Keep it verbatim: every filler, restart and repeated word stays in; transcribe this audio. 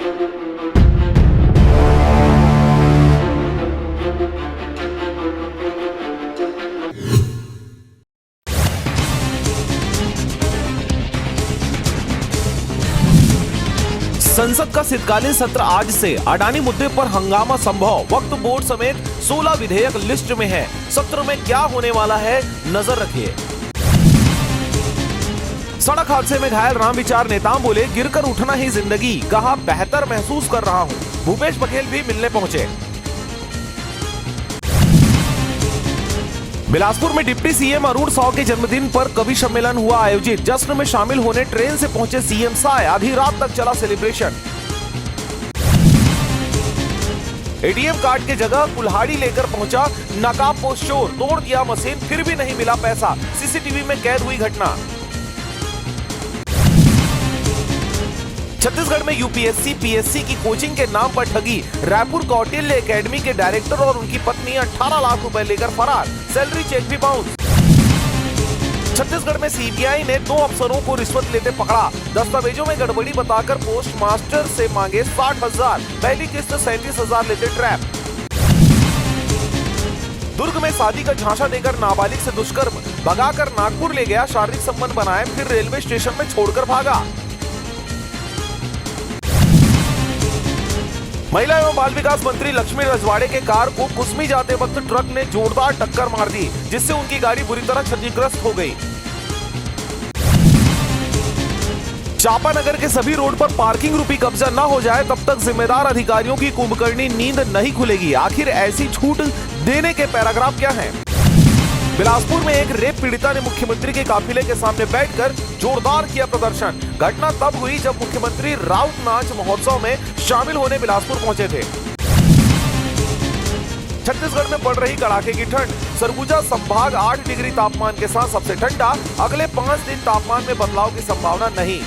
संसद का शीतकालीन सत्र आज से, अडानी मुद्दे पर हंगामा संभव, वक्फ बोर्ड समेत सोलह विधेयक लिस्ट में है। सत्र में क्या होने वाला है, नजर रखिए। सड़क हादसे में घायल रामविचार नेताम बोले, गिरकर उठना ही जिंदगी, कहा बेहतर महसूस कर रहा हूं। भूपेश बघेल भी मिलने पहुंचे। बिलासपुर में डिप्टी सीएम अरुण साव के जन्मदिन पर कवि सम्मेलन हुआ आयोजित। जश्न में शामिल होने ट्रेन से पहुंचे सीएम साय, आधी रात तक चला सेलिब्रेशन। एटीएम कार्ड के जगह कुल्हाड़ी लेकर पहुंचा नकाबपोश चोर, तोड़ दिया मशीन, फिर भी नहीं मिला पैसा। सीसीटीवी में कैद हुई घटना। छत्तीसगढ़ में यूपीएससी पीएससी की कोचिंग के नाम पर ठगी। रायपुर कौटिल्य एकेडमी के डायरेक्टर और उनकी पत्नी अठारह लाख रुपए लेकर फरार, सैलरी चेक भी बाउंस। छत्तीसगढ़ में सीबीआई ने दो अफसरों को रिश्वत लेते पकड़ा। दस्तावेजों में गड़बड़ी बताकर पोस्टमास्टर से मांगे साठ हजार, पहली किस्त सैंतीस हजार लेते ट्रैप। दुर्ग में शादी का झांसा देकर नाबालिग से दुष्कर्म, भगाकर नागपुर ले गया, शारीरिक संबंध बनाए, फिर रेलवे स्टेशन में छोड़कर भागा। महिला एवं बाल विकास मंत्री लक्ष्मी रजवाड़े के कार को कुसमी जाते वक्त ट्रक ने जोरदार टक्कर मार दी, जिससे उनकी गाड़ी बुरी तरह क्षतिग्रस्त हो गई। चांपानगर के सभी रोड पर पार्किंग रूपी कब्जा न हो जाए, तब तक जिम्मेदार अधिकारियों की कुंभकर्णी नींद नहीं खुलेगी। आखिर ऐसी छूट देने के पैराग्राफ क्या हैं? बिलासपुर में एक रेप पीड़िता ने मुख्यमंत्री के काफिले के सामने बैठकर जोरदार किया प्रदर्शन। घटना तब हुई, जब मुख्यमंत्री राउत नाच महोत्सव में शामिल होने बिलासपुर पहुंचे थे। छत्तीसगढ़ में पड़ रही कड़ाके की ठंड। सरगुजा संभाग आठ डिग्री तापमान के साथ सबसे ठंडा। अगले पांच दिन तापमान में बदलाव की संभावना नहीं।